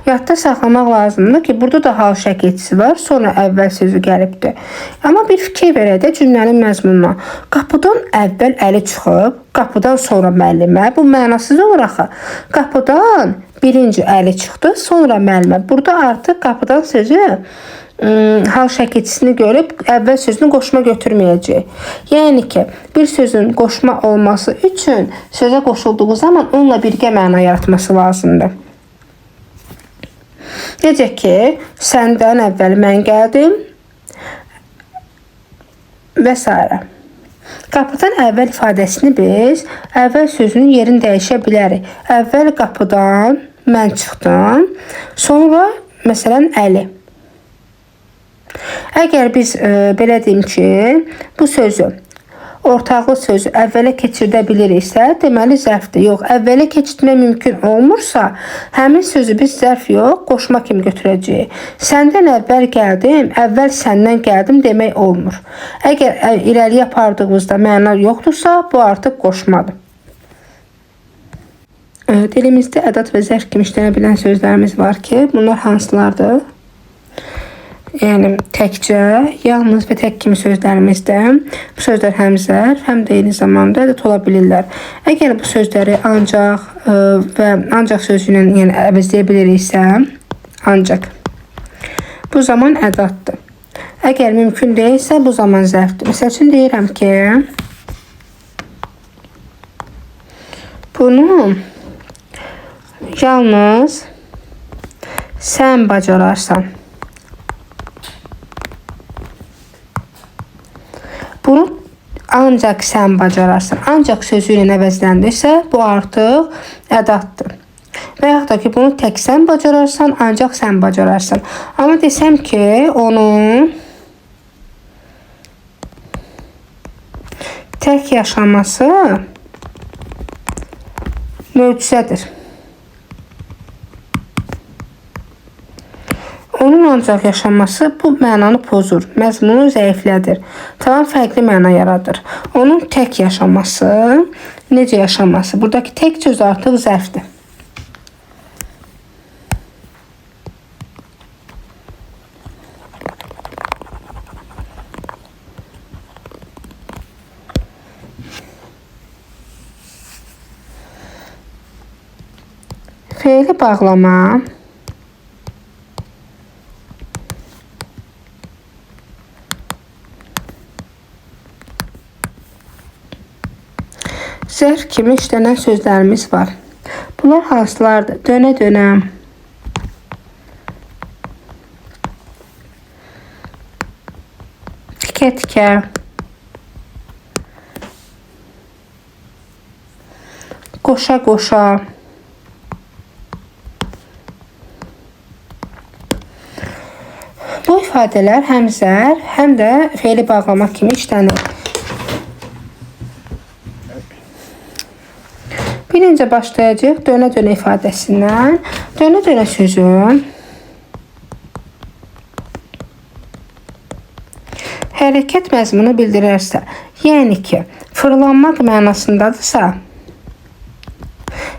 Yadda saxlamaq lazımdır ki, burada da hal şəkilçisi var, sonra əvvəl sözü gəlibdir. Amma bir fikir verək də cümlənin məzmununa. Qapıdan əvvəl əli çıxıb, qapıdan sonra müəllimə. Bu mənasız olur axı. Qapıdan birinci əli çıxdı, sonra müəllimə. Burada artıq qapıdan sözü hal şəkilçisini görüb əvvəl sözünü qoşma götürməyəcəyik. Yəni ki, bir sözün qoşma olması üçün sözə qoşulduğu zaman onunla birgə məna yaratması lazımdır. Necə ki, səndən əvvəl mən gəldim və s. Qapıdan əvvəl ifadəsini biz əvvəl sözünün yerini dəyişə bilərik. Əvvəl qapıdan mən çıxdım, sonra məsələn Əli. Əgər biz belə deyim ki, bu sözü, ortaqlı sözü əvvələ keçirdə biliriksə, deməli zərfdir. Yox, əvvələ keçirtmək mümkün olmursa, həmin sözü biz zərf yox, qoşma kimi götürəcəyik. Səndən əvvəl gəldim, əvvəl səndən gəldim demək olmur. Əgər irəliyə apardığımızda məna yoxdursa, bu artıq qoşmadır. Dilimizdə ədat və zərf kimi işlənə bilən sözlərimiz var ki, bunlar hansılardır? Yəni təkcə, yalnız və tək kimi sözlərimizdə bu sözlər həm zərf, həm də eyni zamanda ədət ola bilirlər. Əgər bu sözləri ancaq və ancaq sözü ilə yəni əvəzləyə biliriksə, ancaq bu zaman ədaddır. Əgər mümkün deyilsə, bu zaman zərfdir. Məsəl üçün deyirəm ki, bunu yalnız sən bacararsan. Bunu ancaq sən bacararsan. Ancaq sözü ilə əvəzləndirsə, bu artıq ədaddır. Və yaxud da ki, bunu tək sən bacararsan, ancaq sən bacararsan. Amma desəm ki, onun tək yaşaması möcüzədir. Onun ancaq yaşaması bu mənanı pozur, məzmunu zəiflədir, tamam fərqli məna yaradır. Onun tək yaşaması, necə yaşaması? Buradakı tək söz artıq zərfdir. Feili bağlama zərf kimi işlənən sözlərimiz var. Bunlar hansılardır? Dönə-dönə, tikə-tikə, qoşa-qoşa. Bu ifadələr həm zərf, həm də feili bağlama kimi işlənir. Birinci başlayacağıq dönə-dönə ifadəsindən. Dönə-dönə sözü hərəkət məzmunu bildirərsə, yəni ki, fırlanmaq mənasındadırsa,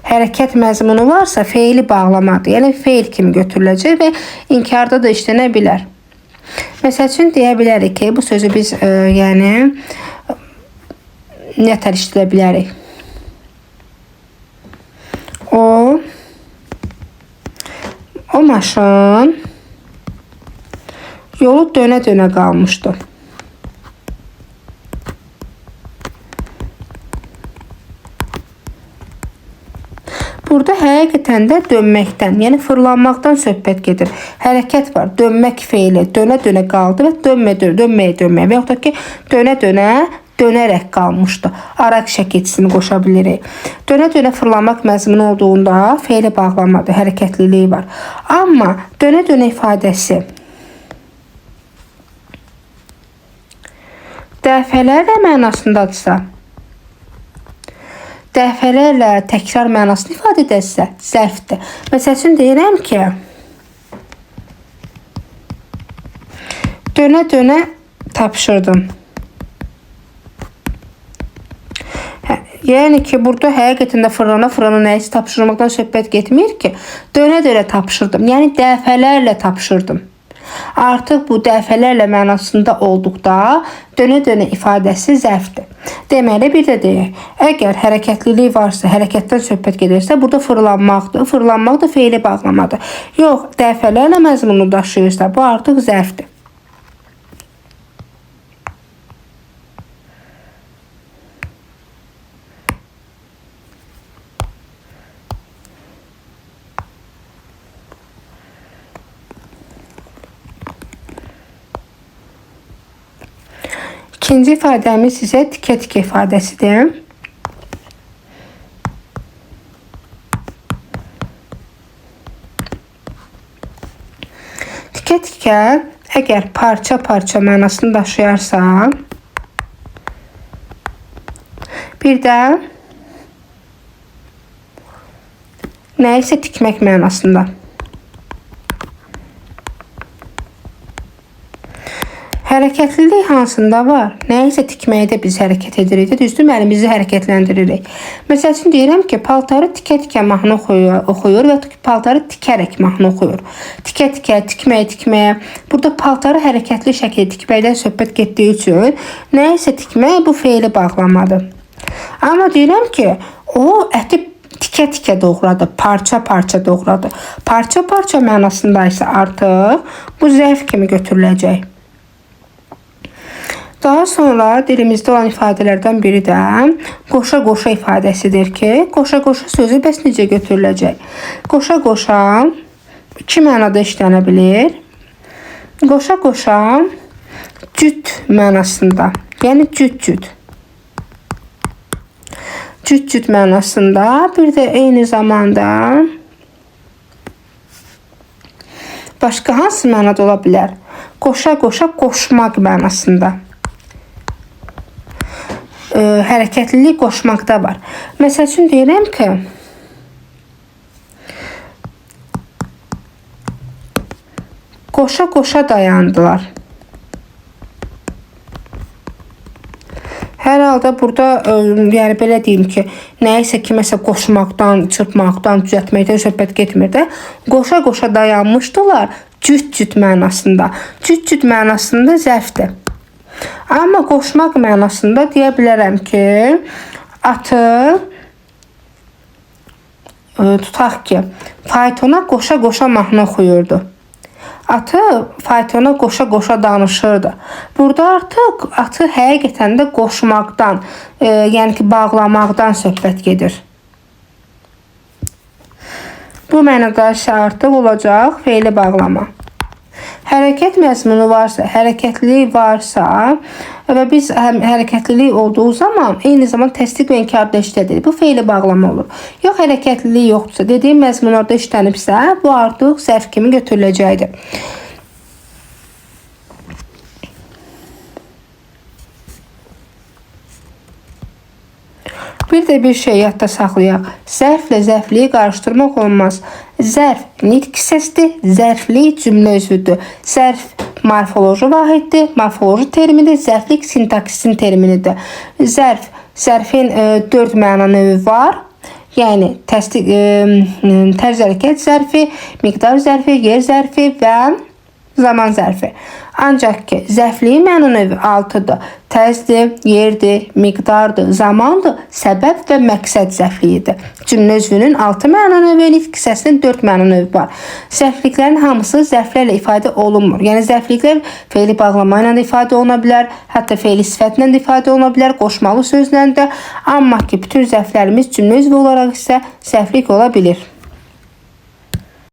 hərəkət məzmunu varsa feili bağlamadır. Yəni feil kimi götürüləcək və inkarda da işlənə bilər. Məsəl üçün deyə bilərik ki, bu sözü biz yəni nətər işləyə bilərik? O maşın yolu dönə-dönə qalmışdı. Burada həqiqətən də dönməkdən, yəni fırlanmaqdan söhbət gedir. Hərəkət var, dönmək feili dönə-dönə qaldı və dönməyə-dönməyə və yaxud da ki, dönə-dönə dönərək qalmışdı. Araq şəkilçisini qoşa bilirik. Dönə-dönə fırlanmaq məzmunu olduğunda feili bağlamadır, hərəkətliliyi var. Amma dönə-dönə ifadəsi dəfələrlə mənasındadırsa, dəfələrlə təkrar mənasını ifadə edərsə, zərfdir. Məsəl üçün deyirəm ki, dönə-dönə tapşırdım. Yəni ki, burada həqiqətən də fırlana-fırlana nəyisə tapşırmaqdan söhbət getmir ki, dönə-dönə tapşırdım. Yəni dəfələrlə tapşırdım. Artıq bu dəfələrlə mənasında olduqda dönə-dönə ifadəsi zərfdir. Deməli, bir də deyək, əgər hərəkətlilik varsa, hərəkətdən söhbət gedirsə, burada fırlanmaqdır. Fırlanmaq da feili bağlamadır. Yox, dəfələrlə məzmunu daşıyırsa, bu artıq zərfdir. İkinci ifadəmiz isə tikə-tikə ifadəsidir. Tikə-tikə əgər parça-parça mənasını daşıyarsa, bir də nəyisə tikmək mənasında. Hərəkətlilik hansında var? Nəyisə tikməkdə biz hərəkət edirik də, düzdür, əlimizi hərəkətləndiririk. Məsəl üçün deyirəm ki, paltarı tikə-tikə mahnı oxuyur və paltarı tikərək mahnı oxuyur. Tikə-tikə, tikməyə, tikməyə. Burada paltarı hərəkətli şəkildə tikməkdən söhbət getdiyi üçün nəyisə tikmək bu feili bağlamadır. Amma deyirəm ki, o əti tikə-tikə doğradı, parça-parça doğradı. Parça-parça mənasında isə artıq bu zərf kimi götürüləcək. Daha sonra dilimizdə olan ifadələrdən biri də qoşa-qoşa ifadəsidir ki, qoşa-qoşa sözü bəs necə götürüləcək? Qoşa-qoşa iki mənada işlənə bilir. Qoşa-qoşa cüt mənasında, yəni cüt-cüt. Cüt-cüt mənasında, bir də eyni zamanda başqa hansı mənada ola bilər? Qoşa-qoşa qoşmaq mənasında. Hərəkətlilik qoşmaqda var. Məsəl üçün deyirəm ki, qoşa-qoşa dayandılar. Hər halda burada, yəni belə deyim ki, nəyisə kiməsə qoşmaqdan, çırpmaqdan, düzəltməkdən söhbət getmir də. Qoşa-qoşa dayanmışdılar cüt-cüt mənasında. Cüt-cüt mənasında zərfdir. Amma qoşmaq mənasında deyə bilərəm ki, atı tutaq ki, faytona qoşa-qoşa mahnı oxuyurdu. Atı faytona qoşa-qoşa danışırdı. Burada artıq atı həqiqətən də qoşmaqdan, yəni ki, bağlamaqdan söhbət gedir. Bu mənada isə artıq olacaq feili bağlama. Hərəkət məzmunu varsa, hərəkətlilik varsa və biz həm hərəkətlilik olduğu zaman eyni zamanda təsdiq və inkar da işlədirik. Bu feili bağlama olur. Yox, hərəkətlilik yoxdursa, dediyim məzmun orada işlənibsə, bu artıq zərf kimi götürüləcəkdir. Bir də bir şey yadda saxlayaq. Zərflə zərfliyi qarışdırmaq olmaz. Zərf nitq hissəsidir, zərflik cümlə üzvüdür. Zərf morfoloji vahiddir, morfoloji termidir, zərflik sintaksisin terminidir. Zərf, zərfin 4 məna növü var. Yəni təsdiq, tərz hərəkət zərfi, miqdar zərfi, yer zərfi və zaman zərfi. Ancaq ki, zərfliyin məna növü 6-dır. Tərzdir, yerdir, miqdardır, zamandır, səbəb və məqsəd zərfliyidir. Cümlə üzvünün 6 məna növü, nitq hissəsinin 4 məna növü var. Zərfliklərin hamısı zərflərlə ifadə olunmur. Yəni zərfliklər feili bağlama ilə də ifadə oluna bilər, hətta feili sifətlə də ifadə oluna bilər, qoşmalı sözlə də. Amma ki, bütün zərflərimiz cümlə üzvü olaraq isə zərflik ola bilir.